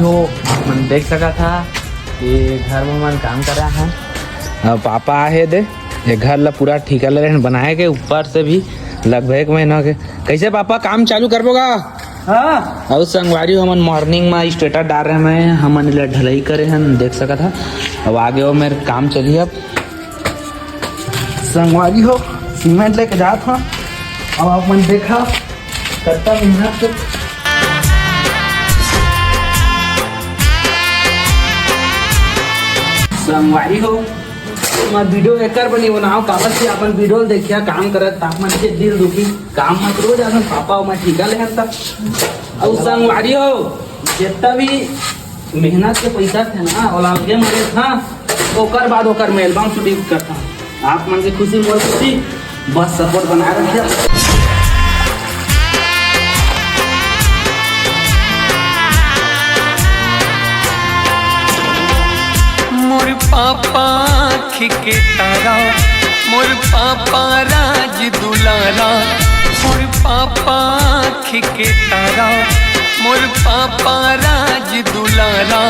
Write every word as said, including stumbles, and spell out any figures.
तो आप मन देख सकत हा कि घर में मन काम कर रहा है। अब पापा आए हे दे, ये घर ला पूरा ठिका ले रहे हैं बनाए के, ऊपर से भी लगभग एक महीना के। कैसे पापा काम चालू करबो गा? हाँ। अउ संगवारी हो, हमन morning में status डाल रहे हैं, हमन एला ढलाई करे हन, देख सकत हा। अब आगे वो मेर काम चली। अब संगवारी हो, सीमेंट लेके जात हन। अब आप मन देखा, कत्ता मेहनत से। संगवारी हो, मैं video एकर बनी बनाओ, काबर कि अपन video ल देखिया, काम करत, त आप मन के दिल दुखी, काम मत रोज अपन पापा अउ मैं ठिका ले हन तब। अउ संगवारी हो, जितना भी मेहनत के पैसा थे ना, ओला अलगे मारे था, ओकर बाद ओकर में album shooting करता। आप मन के खुशी मोर खुशी, बस support बनाए रखिए। मोर पापा आँखी के तारा, मोर पापा राज दुलारा, मोर पापा आँखी के तारा, मोर पापा राज दुलारा।